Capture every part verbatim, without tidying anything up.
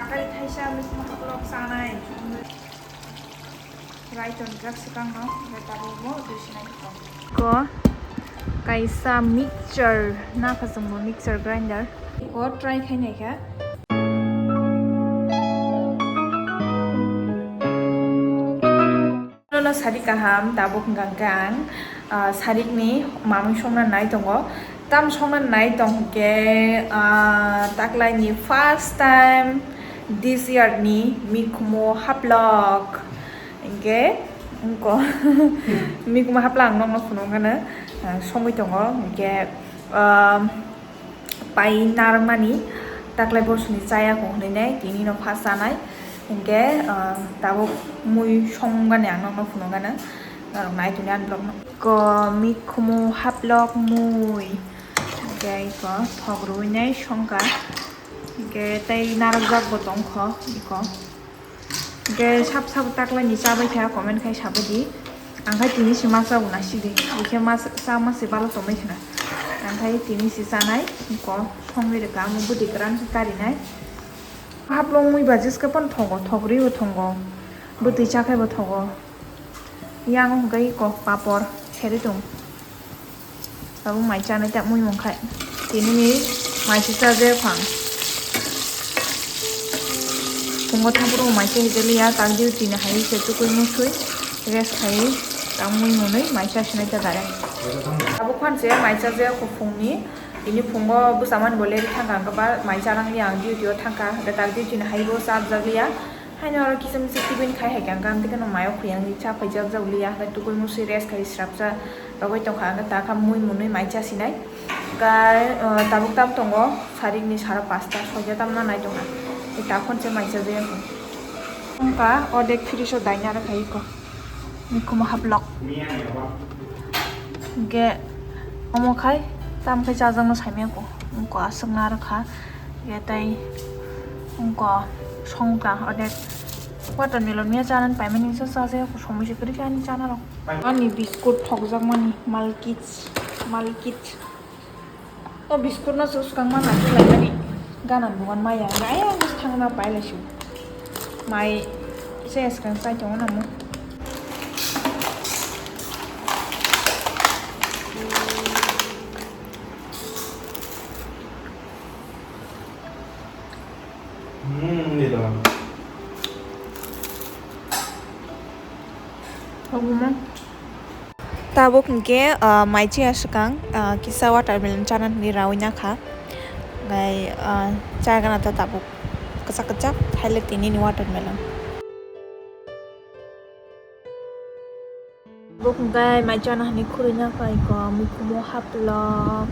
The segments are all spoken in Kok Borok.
Akai thaisa mikhumu haplok chanai. Rai tonjak swkangno, tabukbo duisinai kho. Ko kaisa mixture, naphasongbo mixture grinder. Ko try khainai kha. Nono sarik kaham, tabuk hwnkha khe ang, ah, sarikni mamung songna nai tongo. Tam songna nai tong khe, ah, taklaini first time this year ni mikhumu haplok. Hinkhe, wngko. Mikhumu haplok ang nokno phunukgano, ah, songwi tongo. Hinkhe, ah, pai narwkmani taklai bosoni chaya kho hwnwi nai, tini no pha chanai. Hinkhe, ah, tabuk mui songmani ang nokno phunukgano, norok nai tongdi ani vlogno. Ko mikhumu haplok mui, hinkhe iko thok rwui nai songkha, hinkhe tei narwkjakbo tongkho iko. Hinkhe sab sabo taklaini chabai kha, comment khai sabai di. Ang khai tini se ma chabo nasi di. Bokhe ma cha ma se balo tongbai khna. Ang khai tini se chanai ko songwi rwkha, amo bwtwi kwran khe karinai. Haplok mui ba jiska phano thogo, thok rwi bo thogo. Bwtwi cha khai bo thogo. Yang hwnkhe ko papor seri tong. Tabuk mai chanai ta mui mung khai. Tini ni mai se cha je phang. Phungo thampuru mai se hijali ya, tak diu tini hai se tukui musui. Rest khai ta mui munui mai cha sinai ta dare. Tabuk phan se mai cha je phung ni. Tini phungo bwsa mani bo leri thangka, hwnkhe ba mai cha rang li ang duty o thangka. Hwnkhe tak diu tini hai bo cha jak li ya. Haino oro kisa misa tiffin khai hai khe ang khe, amtwi kheno mayo khuyang cha phaijak jak liya, hwnkhe tukui musui rest khai srapsa bagwi tongkha, hwnkhe takha mui munui mai chasinai. Hwnkhe, uh, tabuk tam tongo, sarikni sara pasta, soja tam nanai tongkha. Tei takhon se mai chajaya kho. Wngkha odek fridge o daina rwkha iko. Mikhumu haplok. Hwnkhe omo khai tam khai chajakno saimaya kho. Wngkha aswk narwkha. Hwnkhe tei wngkha songkha odek. Watermelon miya chanani paimani se chajakya kho, somoi se kwrwi khe ani chanarok. Ani biscuit thokjakmani Malkich, Malkich. O biscuit no swkang ma naikolai mani gana bugan maya, ayang bwswk thangna pailaisu. Mai se swkang chai tongo namo. Hmm, gitu. Tabuk hwnkhe, ah, mai chaya swkang, ah, kisa watermelon chana hinwi raui nakha. Hwnkhe, ah, chagana ta tabuk kwchak kwchak thaile tinini watermelon. Tabuk hwnkhe mai chana hinwi khurui nakha iko, mikhumu haplok.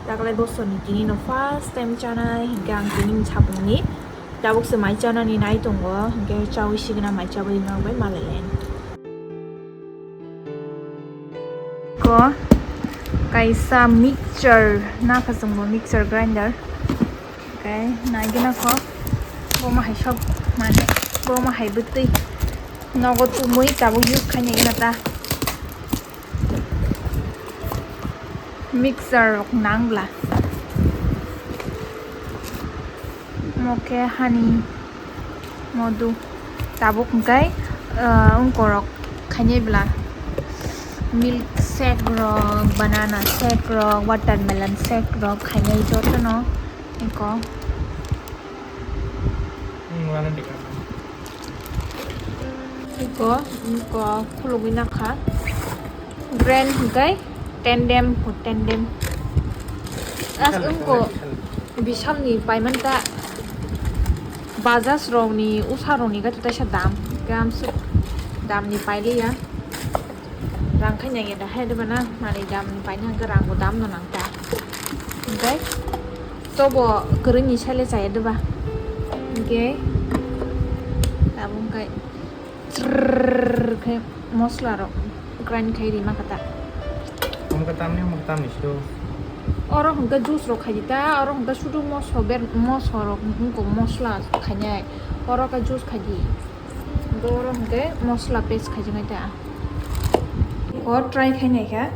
Taklai bosorni tini no first time chanai, hwnkhe ang tini ni sapungni. Tabuk se mai chanani nai tongo, hwnkhe chaui sigwna mai chabai nang bai malai lai. Ko kaisa mixture, naphasongbo mixture grinder. Hwnkhe naigwna kho, bomo hai sok mane, bomo hai bwtwi nogo tumui tabuk use khaina gana ta. Mixture rok nang bla. Omo khe hani modu tabuk hwnkhe, ah, wngkorok khainai bla milk shake rok, banana shake rok, watermelon shake rok khainai jotono eko. Eko, eko khulugwi nakha. Brand hwnkhe Tandem, Tandem. As wngko Bishalni paimanta, Bajaj rokni, Usha rokni gati taisa dam, gamsuk damni pailiya. Rang khai nangya da hai deba na, mani damni paina hwnkhe rangbo damno nangta. Hwnkhe tobo kwrwini sale chaya deba. Hwnkhe abo hwnkhe Chrrrrrrr khe mosla rok grind khai rima kha ta. Omo khe tamni, omo khe tamni siro. Oro hwnkhe juice rok khai di ta, oro hwnkhe sudu moso ber, moso rok wngkha mosla khainai. Oro khe juice khai di. Hwnkhe oro hwnkhe mosla paste khaijaknai ta. Iko try khainai kha.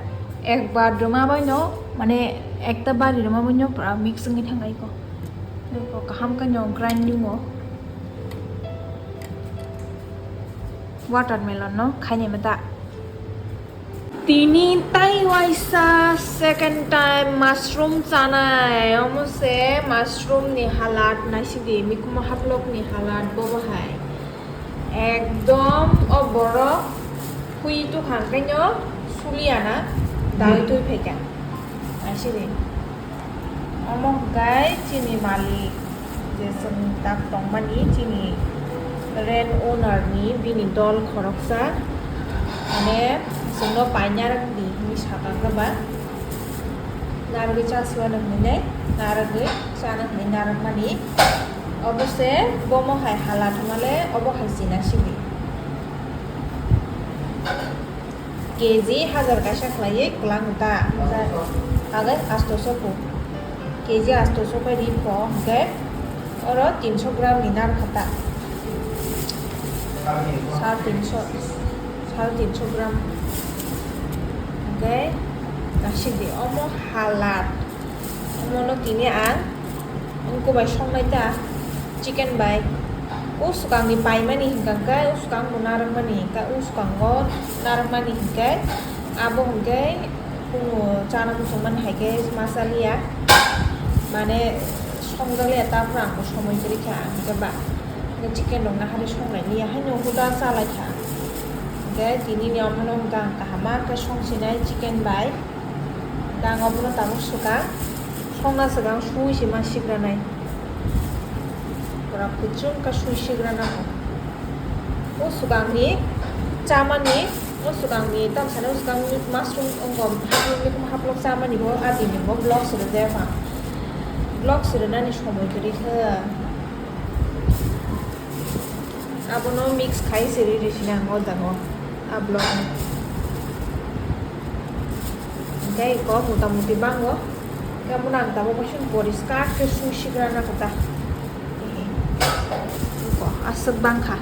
Ekbar rwma bai no, mane ekta bari rwma bai no pura mix wngwi thangkha iko. Iko kaham khe no grinding o. Watermelon no khainai mata. Tini tai waisa second time mushroom chanai. Omo se mushroom ni halat naisidi, mikhumo haplok ni halat bobo hai. Ekdom o borok hui tukha hwnkhe no suliya na, dawi twi phaikha. Naisidi. Omo hwnkhe chini malik, je chwng tak tongmani, chini rent owner ni bini dol khoroksa, mane, chwngno pai narwk di hinwi sakha khe ba, narwgwi cha suya nw hwnwi nai, narwgwi chana hwnwi narwkmani. Obo se bomo hai hala thwngmale, obo hai china sidi. K G hajar kaisa khlaiwi kwlang ta, hwnkhe asto soko, K G asto soko ri pho, hwnkhe oro tinso gram ni narwkha ta, sare tinso, sare tinso gram, hwnkhe naisidi omo halat. Omono tini ang wngkuk bai songnai ta, chicken bai. O swkangni paimani hwnkha khe, o swkang bo narwkmani hwnkha, o swkango narwkmani hwnkhe, abo hwnkhe kunu chana muchungmani hai khe ma chaliya, mane songjakliya, taphuru ang bo somoi kwrwi kha, ang hwnkhe ba chicken rok nahari songlai liya, haino huda chalai kha. Hwnkhe tini ni omono hwnkha ang kaham ma khe songsinai chicken bai. Ang obono tabuk swkang, songna swkang sui se ma sigranai. Pura kuchuk wngkha sui sigrana. O swkangni chamani, o swkangni tamsani o swkangni mushroom wngkha, haplok, haplok chamani bo, adini bo vlog se rwjak ang. Vlog se rwnani somoi kwrwi kha. Abono mix khai se ri ri sina ang o jaga o, a block no. Hingke iko mota moti bango. Hingke abono ang tabuk waisa poriskar khe sui sigra nangkha ta. Iko aswk bangkha.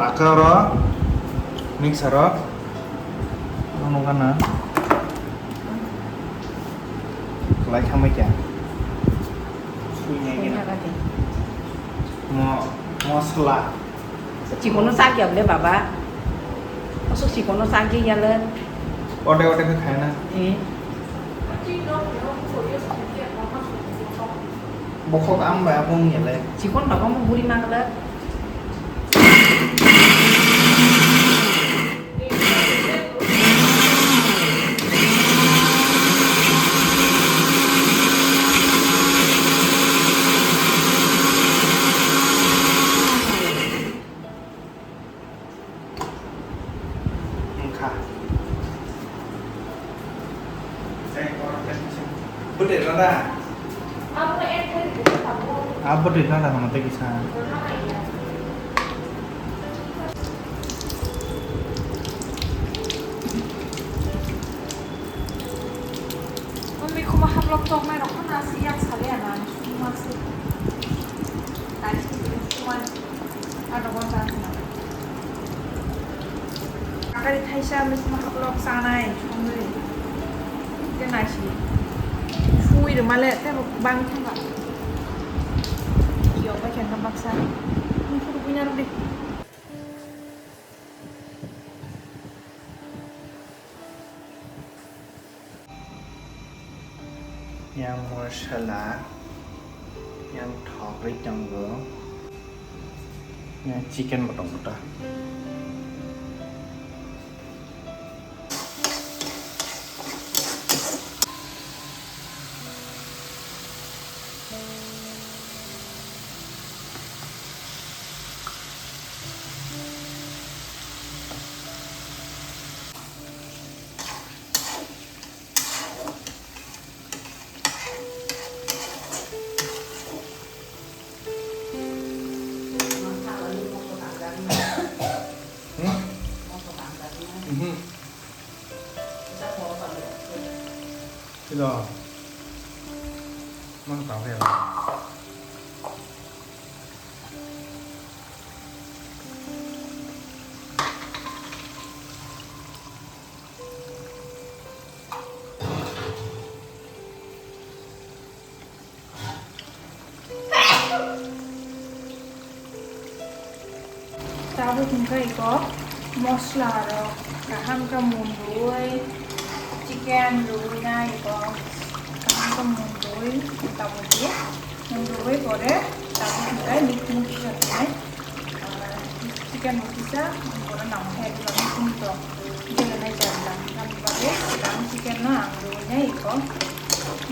Taka oro mixer o nukha na kwlai khamai kha. Mo mosla. Chikon no chak ya bole baba. Aswk chikon no chak ya le. Ode ode khe khai na. Eh. Bokhok ang bai abo wng ya le. Chikon no omo buri mang le. Wngkha. Bwtwi rwna da? A bwtwi rwna da hwnwi tei kisa. Umi kuma hablok toknai rok khana si yak sale ana. Kuma si. Tani si kuma. Ano gonta. Akari thaisa umi kuma hablok chanai songwi. Khe naisi. Sui rwmale tei bang thangkha. Kiyok bai khe baksa. Nung phuru buina rwdi. Yang masala, yang thok ri tongo, yang chicken bo tongo ta. Mano tang khe. Tabuk hwnkhe iko mosla rok kaham khe mun rwui, chicken rwui na iko kaham khe mun rwui tabuk di. Mun rwui pore tabuk hwnkhe mikhumu kisa tongnai. Ah, chicken bo kisa, bono nangkhe eko mikhumu tong. Bele nai jajak. Aboni bagwi ang chicken no ang rwui nai iko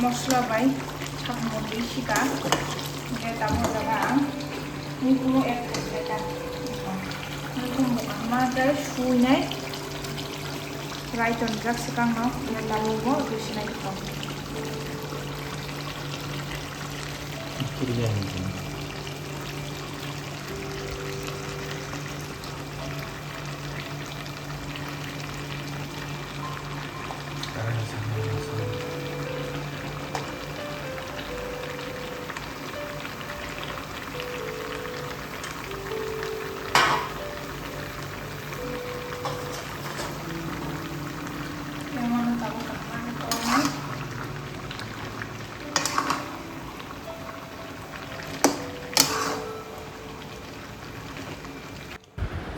mosla bai sak mun rwui sika. Hwnkhe tabuk jaga ang mikhumu add khaijak. Mikhumu ang ma tei suinai rai tonjak swkangno, hwnkhe tabukbo rwui sinai iko.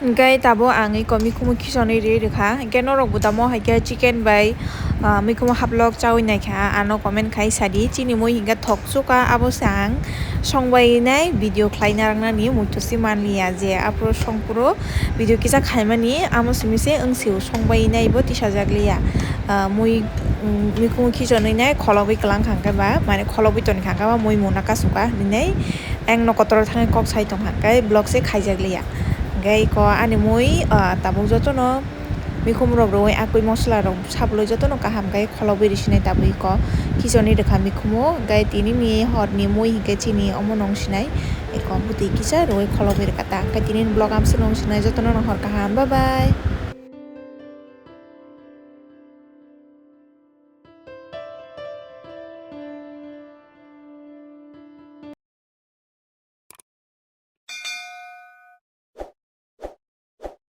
Hwnkhe tabuk ang iko mikhumu khisonwi rwi rwkha. Hwnkhe norokbo tamo hai khe chicken bai, ah, mikhumu haplok chaui naikha, ano comment khai sadi. Chini mui hwnkhe thok chuka, abo se ang songbainai video khlai narwknani muitu se manliya je aphuru songphuru video kisa khaimani, amo simi se wng sio songbainai bo tisajak liya. Ah, mui, mm, mikhumu khisonwi nai kholobwi kwlang kha hwnkhe ba, mane kholobwi toni kha hwnkhe ba mui muna kasuka hinwi. Ang no kotor thangwi kok sai tongkha, hwnkhe vlog se khaijak liya. Hwnkhe iko ani mui, ah, tabuk jotono mikhum rok rwui akui mosla rok sablui jotono kaham khe kholobwi rwsinai tabuk iko khisonwi rwkha mikhumu. Hwnkhe tini ni hor ni mui hwnkhe chini omo nong sinai iko bwtwi kisa rwui kholobwi rwkha ta. Hwnkhe tini ni vlog amsuk nong sinai jotono no hor kaham, bye bye.